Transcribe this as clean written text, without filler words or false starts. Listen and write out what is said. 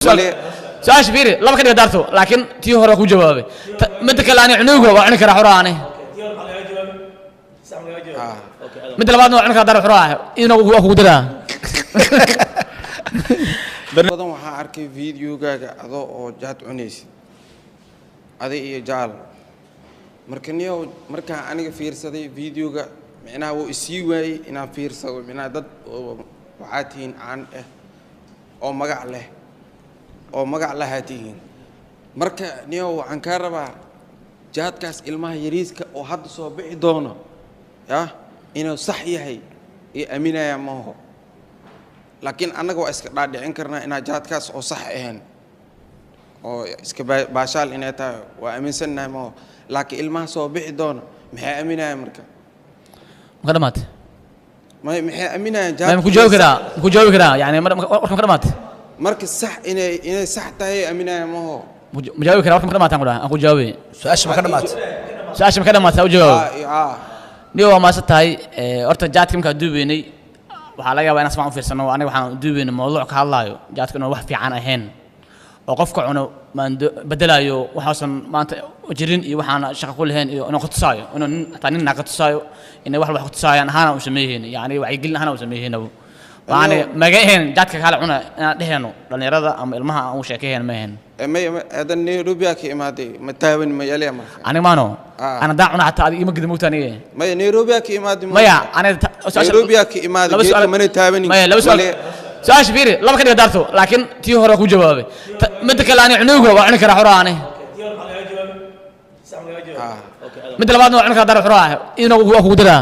Su-aasha fiiri, laba ka dhiga daarto, laakiin tii hore waa ku jawaabay. Midda kale ani cunugga waa cuni karaa xura ani. Midda labaadna waa cuni karaa daar xura ah, ina waa kugu daraa. Badan waxaa arkay videogaaga adoo oo jaad cunaysid, adi iyo jaal. Marka niyow, markaa aniga fiirsaday videoga, micnaha wuu isii waayey inaan fiirsado. Micnaha dad oo waxaa tihiin caan ah oo magac leh, oo magac lahaa tihiin. Marka niyow, waxaan kaa rabaa jaadkaas ilmaha yariiska oo hadda soo bixi doono ya inuu sax yahay iyo aaminaya maho, laakiin annaga waa iska dhaadhicin karnaa inaa jaadkaas oo sax ahayn oo iska baashaal inay tahay, waa aaminsannahay maho, laakiin ilmaha soo bixi doona maxay aaminayaan marka? Ma ka dhamaatay? May, maxay aaminayaan? Ma ku jawaabi karaa? Ma ku jawaabi karaa? Yani warka ma ka dhamaatay? Marka sax inay sax tahay aaminayaan maho. Ma jawaabi karaa? Warka ma ka dhamaatay aan ku dhahay, aan ku jawaabay. Su-aasha ma ka dhamaatay? Su-aasha ma ka dhamaatay u jawaabo. Ah. Niyo, waa maasan tahay. Horta jaadka markaan duubeynay, waxaa laga yaabaa inaan sifiican u fiirsano. Aniga waxaan duubeynay mawduuc ka hadlaayo jaadka inuu wax fiican ahayn oo qofka cuno maando bedelaayo, waxaasan maanta jirin iyo waxaan shaqo ku lahayn, iyo inuu ka tusaayo inuu nin hataa nin naa ka tusaayo inay wax wax ka tusaayaan ahaana u sameeyeen, yani wacyigelin ahaana u sameeyeen. Waxaan maga ahayn jaadka kala cuna inaan dheheyno dhalinyarada ama ilmaha aan u sheekayeen, ma ahayn. May, adan Nairobi aa ka imaaday, ma taaban ma yalaya marka? Aniga maano. Ah. Ana daa cuna xataa adiga ima gida mogta aniga. Maya, Nairobi aa ka imaaday. Maya, aniga Nairobi aa ka imaaday. Laba geedka su'aal- mana taabanin. Maya, laba su'aal. Su-aasha fiiri, laba ka dhiga daarto, laakiin tii hore waa ku jawaabay. Midda kale ani cunugga waa cuni karaa xura ani. Ah. Midda labaadna waa cuni karaa daar xura ah, ina waa kugu daraa.